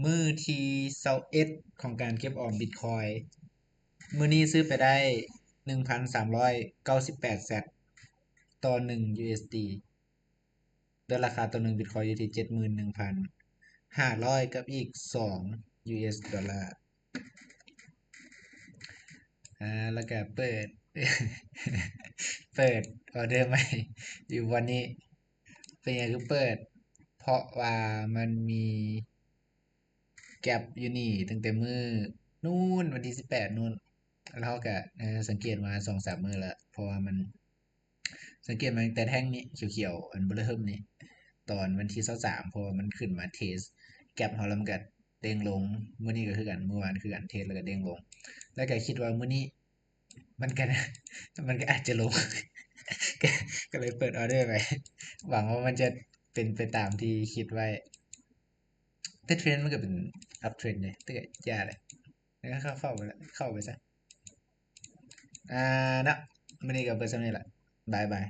ມື້ທີຊາວເອັດຂອງການເກັບອອມບິດຄອຍ ມື້ນີ້ຊື້ໄປໄດ້ໜຶ່ງພັນສາມຮ້ອຍເກົ້າສິບແປດແຊັດຕໍ່ໜຶ່ງ USD ດ້ວຍລາຄາຕໍ່ໜຶ່ງບິດຄອຍຢູ່ທີ່ເຈັດໝື່ນໜຶ່ງພັນຫ້າຮ້ອຍກັບອີກສອງ US ໂດລາ. ອາ ແລ້ວກໍເປີດ ເປີດອອເດີໃໝ່ຢູ່ບ່ອນນີ້. ເປັນຫຍັງຄືເປີດ? ເພາະວ່າມັນມີ gap ຢູ່ນີ້ຕັ້ງແຕ່ມື້ນູ້ນ ວັນທີສິບແປດນູ້ນ ແລ້ວເຮົາກໍ ເອີ ສັງເກດມາສອງສາມມື້ແລ້ວ ເພາະວ່າມັນ ສັງເກດມາຕັ້ງແຕ່ແທ່ງນີ້ຂຽວໆ ອັນເບີເລີ່ມນີ້ ຕອນວັນທີຊາວສາມ ເພາະວ່າມັນຂຶ້ນມາ test gap ເຮົາ ແລ້ວມັນກໍເດ້ງລົງ. ມື້ນີ້ກໍຄືກັນ ມື້ວານຄືກັນ test ແລ້ວກໍເດ້ງລົງ ແລ້ວກໍຄິດວ່າມື້ນີ້ມັນກໍ ມັນກໍອາດຈະລົງ ກໍ ກໍເລີຍເປີດອອເດີໄວ້ ຫວັງວ່າມັນຈະເປັນໄປຕາມທີ່ຄິດໄວ້. ແຕ່ເທຣນມັນກໍເປັນ uptrend ເດ້ ແຕ່ກໍຢ່າແຫຼະ ເຂົ້າ ເຂົ້າໄປລະ ເຂົ້າໄປຊະ. ອ່າ ເນາະ ມື້ນີ້ກໍເບິດສ່ຳນີ້ລະ ບາຍບາຍ.